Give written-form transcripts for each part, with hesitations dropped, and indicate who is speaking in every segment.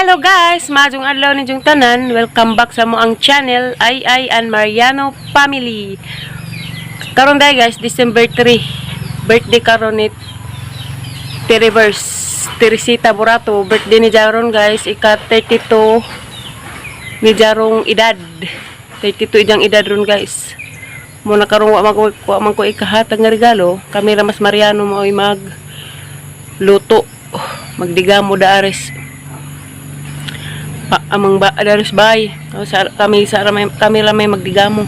Speaker 1: Hello guys! Maayong adlaw ninyong tanan. Welcome back sa among channel, Ay Ay and Mariano Family. Karon day guys, December 3. Birthday karon ni Teriverse, Teresita Burato. Birthday ni Jaron guys, ika 32 ni Jarong edad. 32 iyang edad ron guys. Muna karon wa man ko ikahatag nga regalo. Kami ra mas Mariano mo ay mag luto. Magdigamo da ares pa, amang ba daris bay. Sa, kami sa ramay, kami ramay magdigamo.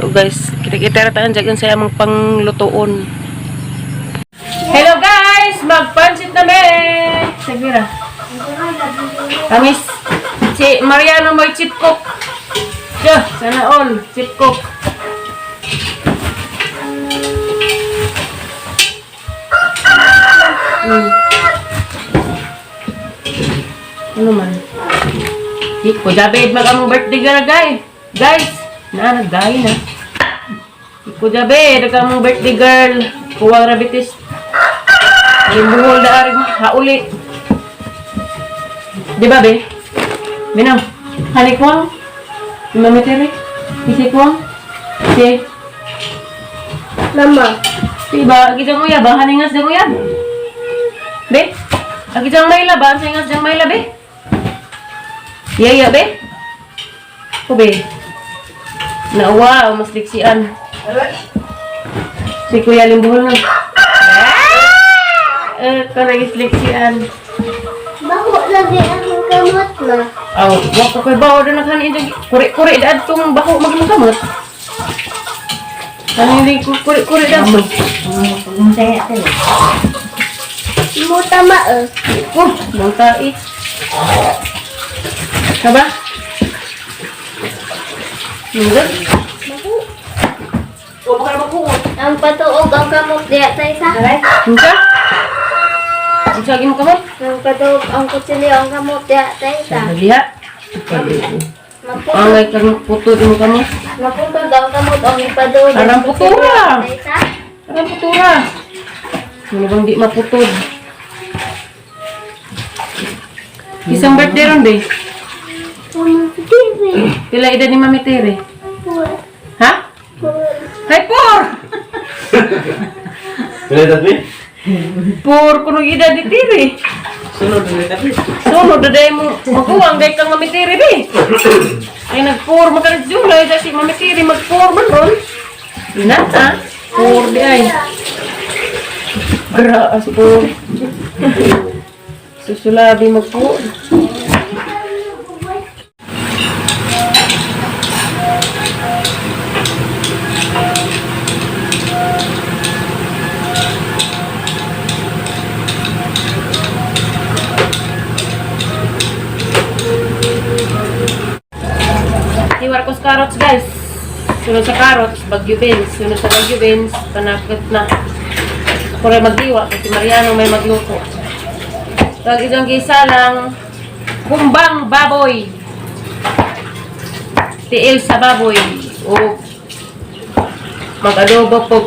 Speaker 1: So guys, kita-kita ra taon jagan sa amang panglutoon. Hello guys, magpansit na me. Sige ra. Kami si Mariano may chief cook. Yeah, sana all chief cook. Ano man? Di ko Jabed mag among birthday gara guys. Guys, na nagday na. Di ko Jabed ag among birthday girl. Kuwang rabitis. Limuhol na ari hauli. Di ba be? Binaw. Hani kuwang? Mami Tere? Isi kuwang? Si?
Speaker 2: Mama.
Speaker 1: Di ba? Agi jang uyab ba? Haningas jang uyab? Be? Agi jang mayla ba? Haningas jang mayla be? Iya, iya, be? Ko, be? Naawa, mas liksian. Si Kuya Limbuhol na. Ah! Eh, kanang isliksian.
Speaker 2: Baho lagi ang kamot ma.
Speaker 1: Aw, wa ka koy baho doon naghanin dyan. Kuri-kuri dad tong baho magmang kamot. Kanin di kuri-kuri dad to.
Speaker 2: Muta ma eh.
Speaker 1: Oh, mong tai. Kaba? Nunggu?
Speaker 2: Baho.
Speaker 1: Wa pa ka na maghuot.
Speaker 2: Ang patuog ang kamot diya sa isa.
Speaker 1: Unsa? Unsa gi mo kamot?
Speaker 2: Ang patuog ang kutsilyo ang kamot diya sa isa.
Speaker 1: Diha.
Speaker 2: Maputod,
Speaker 1: Angay kang putod mo kamot.
Speaker 2: maputod ang kamot ang ipaduog ang
Speaker 1: Arang
Speaker 2: kutsilyo
Speaker 1: putura.
Speaker 2: sa isa.
Speaker 1: Arang putura. Ano bang di maputod? Isang birthday ron, be.
Speaker 2: Mama, TV.
Speaker 1: Pila edad ni Mami Tere?
Speaker 2: Four.
Speaker 1: Ha?
Speaker 2: Four.
Speaker 1: Hay, four!
Speaker 3: Pila edad mi?
Speaker 1: Four kuno edad ni Tere.
Speaker 3: Sunod na edad mi.
Speaker 1: Sunod na dahil mo maguwang dahil kang Mami Tere, be. Ay, nag-four man ka na July. Dahil si Mami Tere mag-four man ron. Inata. Four di ay. Graas po. Susulabi mag-four. Tiwar ko sa carrots, guys. Sunod sa carrots, Bagyo beans. Sunod sa Bagyo beans, panakit na. Ako rin magdiwa kasi Mariano may magluto. Pag isang gisa lang, kumbang baboy. Tiil sa baboy. O mag-adobo pag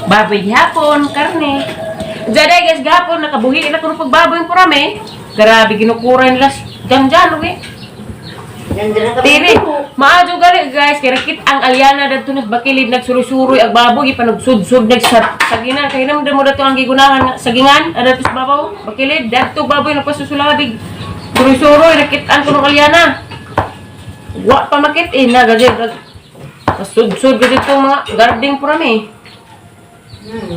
Speaker 1: baboy hapon, karne. Diyan ay guys, gahapon, nakabuhi na kuno pag baboy ko rami. Grabe, ginukuran nila. Diyan dyan, okay? Tiri, maadyo gali guys, kay rakit ang alyana dadto nas bakilid nagsuroy-suroy ag baboy ipanugsud-sud nag sa sagingan kay hinamdan mo dato ang gigunahan nga sagingan adto sa babaw bakilid dadto baboy nagpasusulabig suroy-suroy nakit ang kunong alyana. Wa pa makit-in na gajud sud-sud gajud tong mga guarding purami.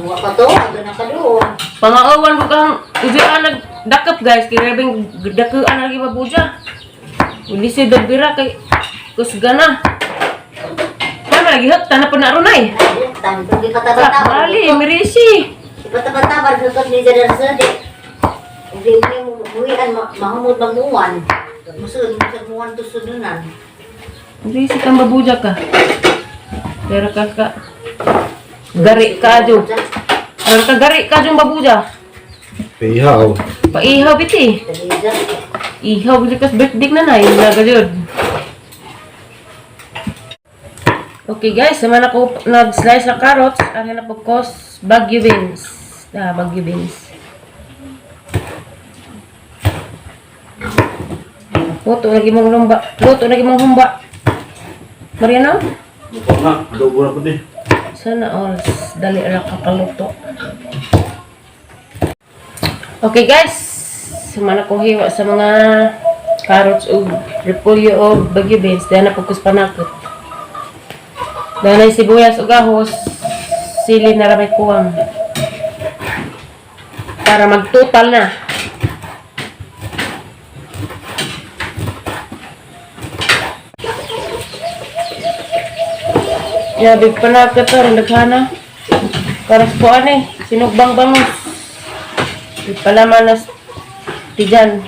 Speaker 4: Wa pa to, doon na ka doon.
Speaker 1: Pangaawan ko kang ujian nagdakep guys kay grabeng dakuan lagi babuja. Uli si Dagbira kay kusgana. Tama lagi hot tanah pun nak runai.
Speaker 4: Tan, kung ipatabat-tabar.
Speaker 1: Bali, mirisi.
Speaker 4: Ipatabat-tabar, sukot ni Jadar Sadi. Hindi mo buhian, mahumod magmuwan. Musud, musud muwan to sudunan.
Speaker 1: Mirisi kang babuja ka. Pero ka ka gari ka jo. Pero ka gari ka jo babuja.
Speaker 3: Ihaw.
Speaker 1: Paihaw biti.
Speaker 4: Daliza.
Speaker 1: Ihaw biti kas birthday na na nagajud. Okay guys, naman ako nag-slice ng carrots. Ano na po kos Baguio beans. Ah, Baguio beans. Luto lagi mong lumba. Luto lagi mong humba. Mariano?
Speaker 3: Luto na. Adobo na po din.
Speaker 1: Sana all dali ra kakaluto. Okay guys, sumana kong hiwa sa mga carrots ug repolyo og bagyo beans dahil na pagkus panakot. Dahil sibuyas ug ahos, sili na ra may kuwang. Para magtotal na. Grabe panakot to, rin daghana. Para sa kuan eh, sinugbang bangus. Di pala manas tijan.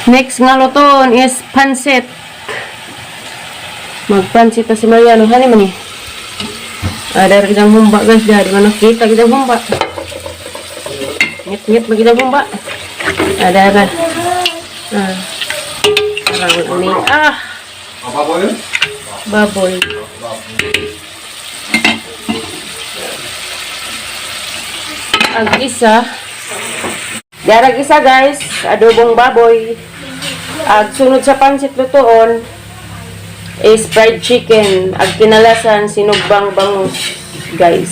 Speaker 1: Next nga lutoon is pansit. Magpansit ta si Mariano. Hani man eh. Ada kitang humba guys. Dari mana kita kitang humba. Ngit-ngit ba kitang humba. Ada ra. Ah. Parang ini. Ah.
Speaker 3: Apa yun?
Speaker 1: Baboy. Ang isa. Darag isa guys, adobong baboy. Ag sunod sa pansit lutoon is fried chicken. Ag kinalasan sinugbang bangus, guys.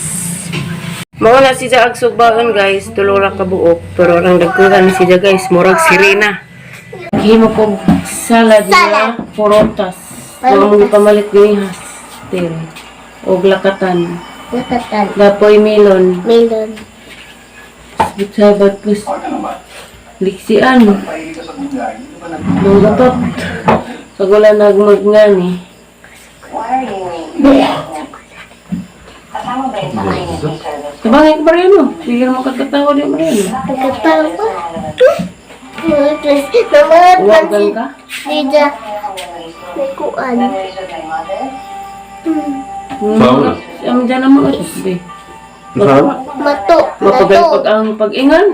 Speaker 1: Mao na siya ag sugbaon guys, tulo ra ka buok, pero ang dagkuhan siya guys, murag sirena. Himo kog salad na porotas. Wa mo pamalit dinihas. Tere. Og lakatan.
Speaker 2: Nakatan.
Speaker 1: Lapoy melon.
Speaker 2: Melon.
Speaker 1: Sabat kus. Liksian. Manggatot. Sa nagmagngani. Tabangin ko Mariano. Sige mo kagkatawa di Mariano.
Speaker 2: Nagkatawa. Tapos, mga
Speaker 1: Uwagan
Speaker 2: pansit.
Speaker 1: ka?
Speaker 2: Dida. May kuan.
Speaker 3: Saan?
Speaker 1: Ang dyan ang mga be.
Speaker 3: Saan?
Speaker 2: Mato.
Speaker 1: Mapagal
Speaker 2: Mato.
Speaker 1: pag ang pag-ingan.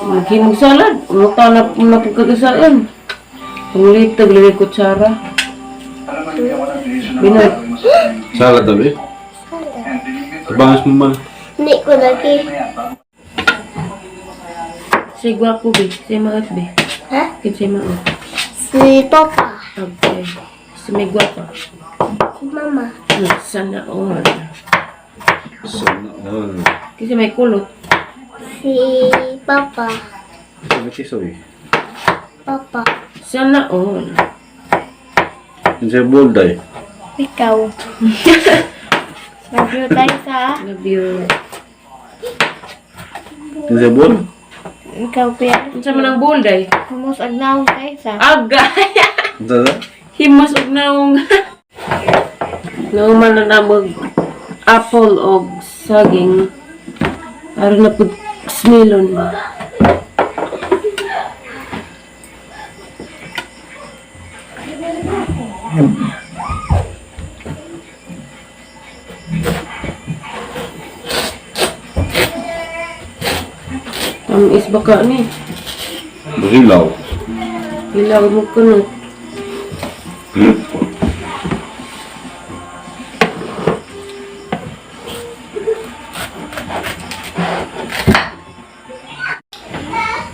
Speaker 1: Maghimog salad. Umuta na napagkagasaan. Panglitag, lagay kutsara. Binoy.
Speaker 3: Salad daw eh. Tabangas mo man.
Speaker 2: Hindi ko lagi.
Speaker 1: Si gwapo be. Si maot be.
Speaker 2: Ha?
Speaker 1: Kin si maot.
Speaker 2: Si Papa.
Speaker 1: Okay. Si may gwapa.
Speaker 2: Si Mama.
Speaker 1: Sana all.
Speaker 3: Sana all.
Speaker 1: Kasi may kulot.
Speaker 2: Si Papa.
Speaker 3: Ito may tisoy.
Speaker 2: Papa.
Speaker 1: Sana all.
Speaker 3: Yun sa bulday.
Speaker 2: Ikaw. Love you tayo sa...
Speaker 1: Love you.
Speaker 3: Yun sa bul?
Speaker 2: Ikaw kuya.
Speaker 1: Unsa man ang bulday?
Speaker 2: Humus agnaw tayo sa...
Speaker 1: Agay!
Speaker 3: Unsa sa?
Speaker 1: Himas og naong. Nauman na namog apple og saging. Aron na pud smilon. Tamis baka ni.
Speaker 3: Hilaw.
Speaker 1: Hilaw mo kuno.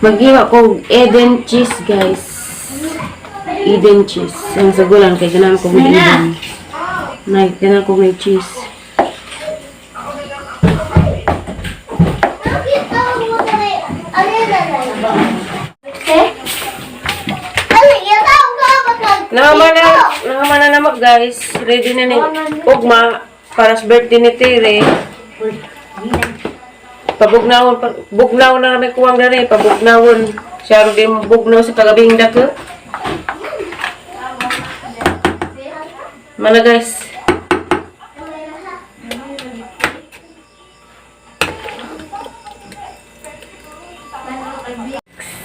Speaker 1: Maghiwa ko Eden cheese, guys. Eden cheese. Ang sagulan kay ganahan ko may Eden. Nay, ganahan ko may cheese. Nangamana na mo, guys. Ready na ni Ugma para sa birthday ni Tere. Pabugnawon, bugnaw na kami kuwang dali, pabugnawon. Siya rin din bugnaw sa kagabing dako. Mana guys.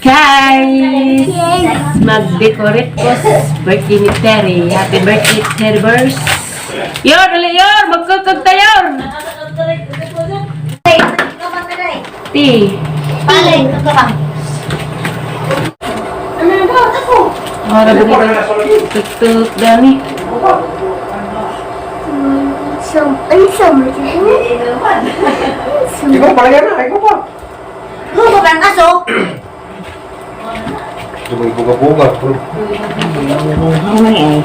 Speaker 1: Guys! Mag-decorate ko sa birthday ni Terry. Happy birthday, Terry Burrs! Yor, dali yor! Magkukog tayo! Ti.
Speaker 4: Palay, ka ba? Ano ba? Ako.
Speaker 1: Para bugit dami.
Speaker 2: Ano sa mo?
Speaker 3: Ikaw pala yan na. Ikaw pa.
Speaker 4: Ano ba Ang aso.
Speaker 3: Ito may buga-buga. Bro.
Speaker 4: Ay, ay.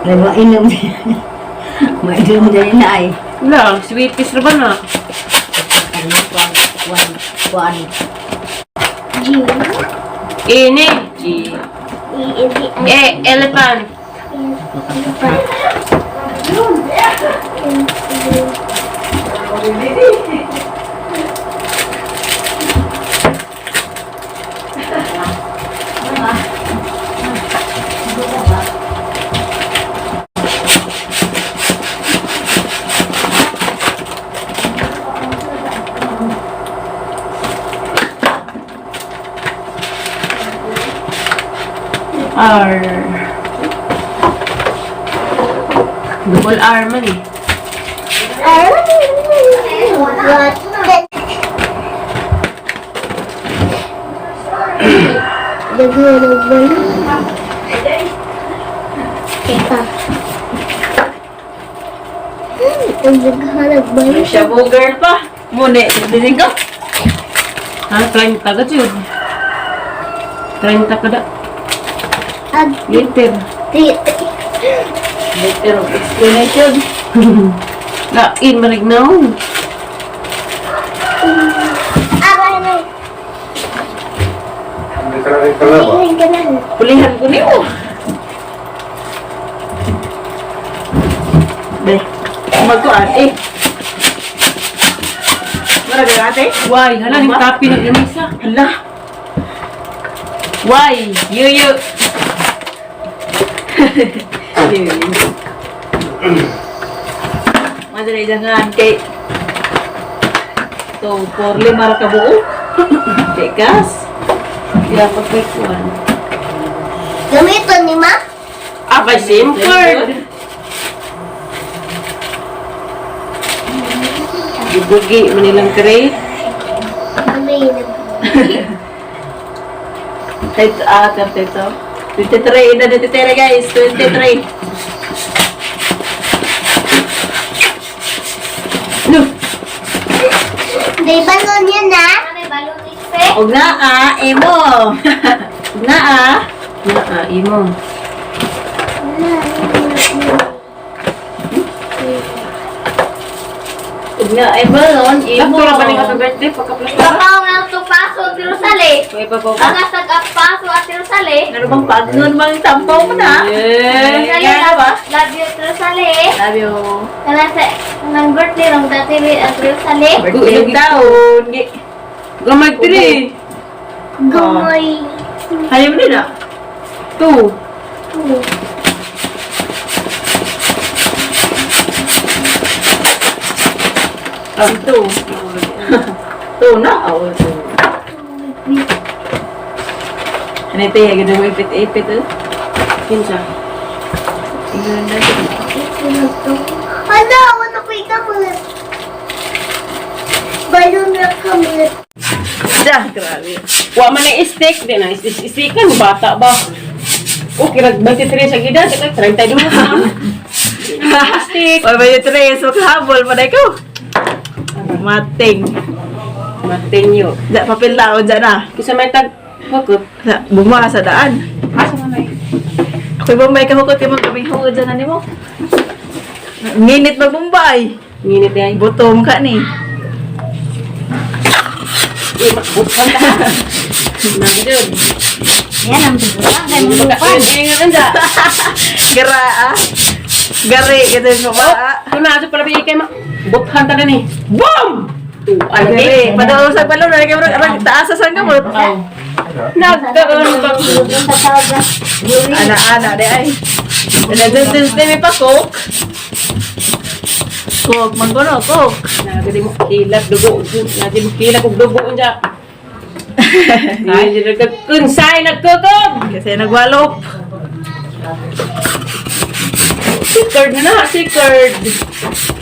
Speaker 4: Pero mainom niya. Mainom din na ay.
Speaker 1: Wala, sweeties na ba na?
Speaker 4: Ano pa? One, one.
Speaker 2: G.
Speaker 1: E ni. G.
Speaker 2: E, E, D, I.
Speaker 1: E, elephant. R. Double R man eh.
Speaker 2: Teka. Ang naghanap ba yun?
Speaker 5: Siya girl pa. Muna, dinig ko.
Speaker 1: Ha, 30 ka jud. 30 ka da.
Speaker 2: Ag,
Speaker 1: Liter.
Speaker 2: ti,
Speaker 5: Letter of explanation.
Speaker 1: Lain marignaw.
Speaker 2: aray, aray.
Speaker 3: Hindi ka na rin pala ba?
Speaker 2: Tingin ka na.
Speaker 5: Pulihan ko niyo. Be, magkuan eh. Mara ga ate?
Speaker 1: Why? Hala, yung tapi ng lamisa.
Speaker 5: Hala.
Speaker 1: Why? Yuyu.
Speaker 5: Madali jangan kay to por lima ra ka buo. Kay gas.
Speaker 1: Yeah, pag one.
Speaker 2: Gamiton ni ma?
Speaker 1: Ah, by SIM card. Gibugi, manilang tray.
Speaker 2: Ano yun?
Speaker 5: Kay 32. 23 na 23 guys, 23.
Speaker 1: No.
Speaker 2: May balon yan ah.
Speaker 5: Og naa imo. Og naa.
Speaker 1: Naa, imo.
Speaker 5: Og naa ay balon imo.
Speaker 1: Sakto ra ba ning atong birthday pagka-plus na?
Speaker 6: Kapaw ng tupaso at Tirusale.
Speaker 1: May babaw
Speaker 6: Ang asag-apaso at Tirusale.
Speaker 5: Ano bang pagnon bang tampaw mo na?
Speaker 1: Yeah.
Speaker 6: Tirusale,
Speaker 5: Nga ba?
Speaker 6: love you, Tirusale.
Speaker 5: Love you.
Speaker 6: Kanang sa kanang birthday rong dati at Tirusale.
Speaker 5: Birthday taon. Gi-
Speaker 1: Gamay three.
Speaker 2: Gumoy.
Speaker 5: Hayom din ah.
Speaker 1: Two.
Speaker 5: Ah, two. Two na? Oo, two. Ano ito yung gano'n mo ipit-ipit eh?
Speaker 1: Kinsa?
Speaker 5: Tingnan natin.
Speaker 2: Hala, wala ko ikamot. Balon na kamot.
Speaker 5: Dah, grabe.
Speaker 1: Wa man ay steak din ang istikan bata ba? Okay, rag 23 sa gida, kay 32 na. Steak.
Speaker 5: Oy, may tres, maghabol pa na ikaw. Mating.
Speaker 1: Matinyo.
Speaker 5: Diya, papel na, diya na.
Speaker 1: Kisa may tag hukot.
Speaker 5: Sa, buma sa daan.
Speaker 1: Asa man ay?
Speaker 5: Ako'y Bombay kahukot, kay magkabing hukot dyan na nimo. Nginit mag Bombay.
Speaker 1: Nginit ay.
Speaker 5: Buto mo ka ni.
Speaker 1: Eh, makbukhan ta. Nagdud.
Speaker 4: Yan ang tubuhan. Kay mga lupan.
Speaker 1: Ingat da.
Speaker 5: Gara ah. Gari, kasi mo ba? ah.
Speaker 1: Kuna ato pala kay ma. Bukhan ta ni. Boom! Tuan
Speaker 5: Gari, padalo sa balon, na kay murag taas sa sangga mo.
Speaker 1: Nagkaon ba?
Speaker 5: Ana ana di ay. Ana dun dun dun may pa coke. Coke, manggono, coke.
Speaker 1: Nagadi mo kilak dugo. Nagadi mo kilak og dugo unja. Ay, nagkunsay nagkukog.
Speaker 5: Kasi nagwalop.
Speaker 1: Si Curd na na, si Curd.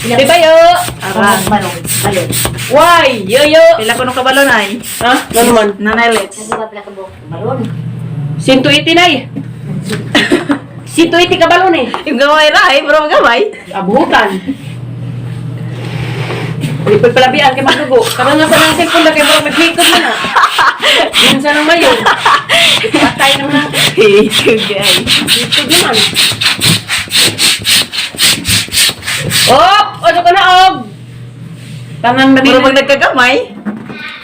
Speaker 1: Di ba yo?
Speaker 5: Arang.
Speaker 4: Balon. Balon.
Speaker 1: Why? Yo yo.
Speaker 5: Pila ko nung kabalon ay.
Speaker 1: Ha? Ano man?
Speaker 5: Nanay Let's.
Speaker 4: Nagawa pala ka buhok. Balon.
Speaker 1: 180 na eh. 180 ka balon eh.
Speaker 5: Yung gamay ra ay, pero gamay.
Speaker 1: Abutan. Di pa palabian kay magdugo. Karon nga sa nang cellphone na kay murag naghikot man na. Minsan nang mayo. Patay naman na.
Speaker 5: Hikog ay.
Speaker 1: Hikot naman. Op! Ano ka na, og? Tanang na
Speaker 5: Mura mag nagkagamay.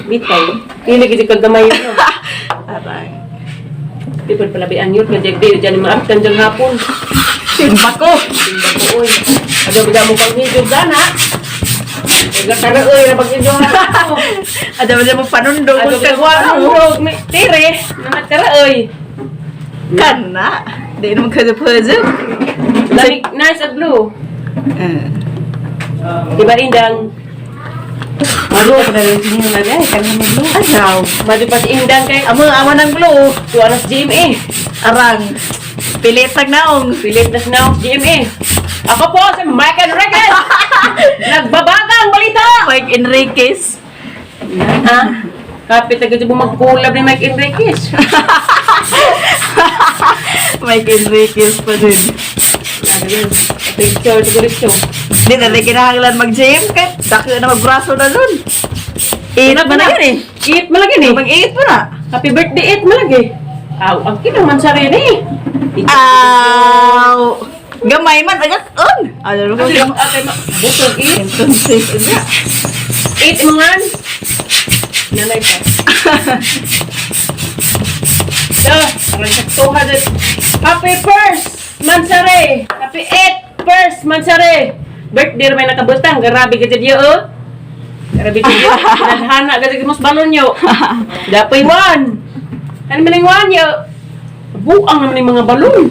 Speaker 1: Bitay. Pili gid kag gamay no.
Speaker 5: Arang.
Speaker 1: Di pa palabian yun. Kaya di dyan maaptan dyan hapon.
Speaker 5: Timba ko.
Speaker 1: Timba ko, oy. Ano ba mo pang hijog gana? Nagkatara, oy, na pag-hijog ako.
Speaker 5: Ada ba mo panundog
Speaker 1: Ano
Speaker 5: kung kagwa mo?
Speaker 1: may tire, na nagkara, oy.
Speaker 5: Kana. Di naman ka sa.
Speaker 1: Lamig, nice at blue.
Speaker 5: Eh.
Speaker 1: Diba, Indang? Malo ko na rin siya na ay, kanina may blue.
Speaker 5: Ayaw.
Speaker 1: Mado pa si Indang kay,
Speaker 5: Amo amo ng blue.
Speaker 1: tuwa na sa GMA.
Speaker 5: Arang. Pilitag naong.
Speaker 1: Pilit na siya na GMA. Ako po si Mike Enriquez! Nagbabagang balita!
Speaker 5: Mike Enriquez.
Speaker 1: Ha? Kapit agad mo mag-collab ni Mike Enriquez.
Speaker 5: Mike Enriquez pa din.
Speaker 1: Picture, siguro siya.
Speaker 5: Di na rin kinahanglan mag-gym. Kaya dako na magbraso na dun. Eight
Speaker 1: Wala
Speaker 5: pa na yun eh.
Speaker 1: Eat malagi ni.
Speaker 5: Mag-eight pa na.
Speaker 1: Happy birthday, eat malagi. Aw, ang kinang man sa rin eh.
Speaker 5: Aw! Gamay man, agak-on! Ano ko?
Speaker 1: Kasi ate ma, busog eat.
Speaker 5: Entonces, aga.
Speaker 1: Eat mangan. Nanay pa. So, aron saktuha dun. Happy first Mansare. Happy eight first Mansare. Birthday ra may nakabutang. Grabe ka dyan oh. Grabe ka dyan. Nadhana ka dyan mas balon yo. Dapoy one. Ano man yung one yo? Buang naman yung mga balon.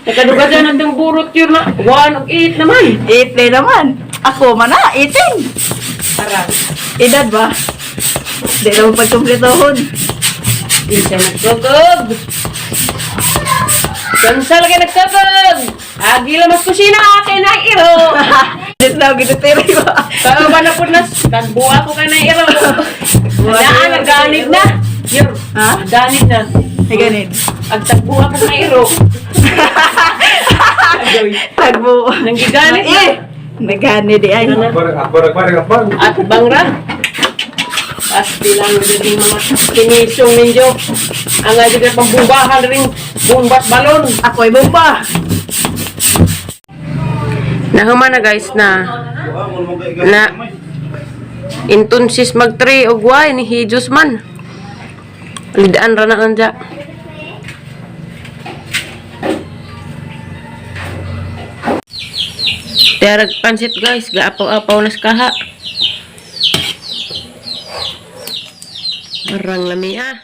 Speaker 1: Nakaduga dyan ang burot yun na. One ug eight naman.
Speaker 5: Eight na naman. Ako man na, 18.
Speaker 1: Parang.
Speaker 5: Edad ba? Di naman pagkumpletohon.
Speaker 1: Di siya nagkukog. Kansa lagi nagkukog. Agila mas kusina akin na iro.
Speaker 5: Dito na, gitutiri ba?
Speaker 1: Tao ba na po na? Tagbuha ko kay na iro. Naan, nagganid na. Yun.
Speaker 5: Ha?
Speaker 1: Nagganid na.
Speaker 5: Ay, ganun.
Speaker 1: Ag tagbuha ko na iro. Agoy.
Speaker 5: Tagbo.
Speaker 1: Nanggiganit na.
Speaker 5: Eh! Naganit di ay.
Speaker 3: Akbar, akbar, akbar, akbar.
Speaker 1: At bangra. Pasti lang din mga kinisong ninyo. Ang nga di pambumbahan rin bumbat balon.
Speaker 5: Ako'y bomba.
Speaker 1: Nahuma na guys na na intunsis mag 3 og way ni Hijos man. Lidaan ra na anja. Tiarag pansit guys, gaapaw-apaw nas kaha. Arang lami ah.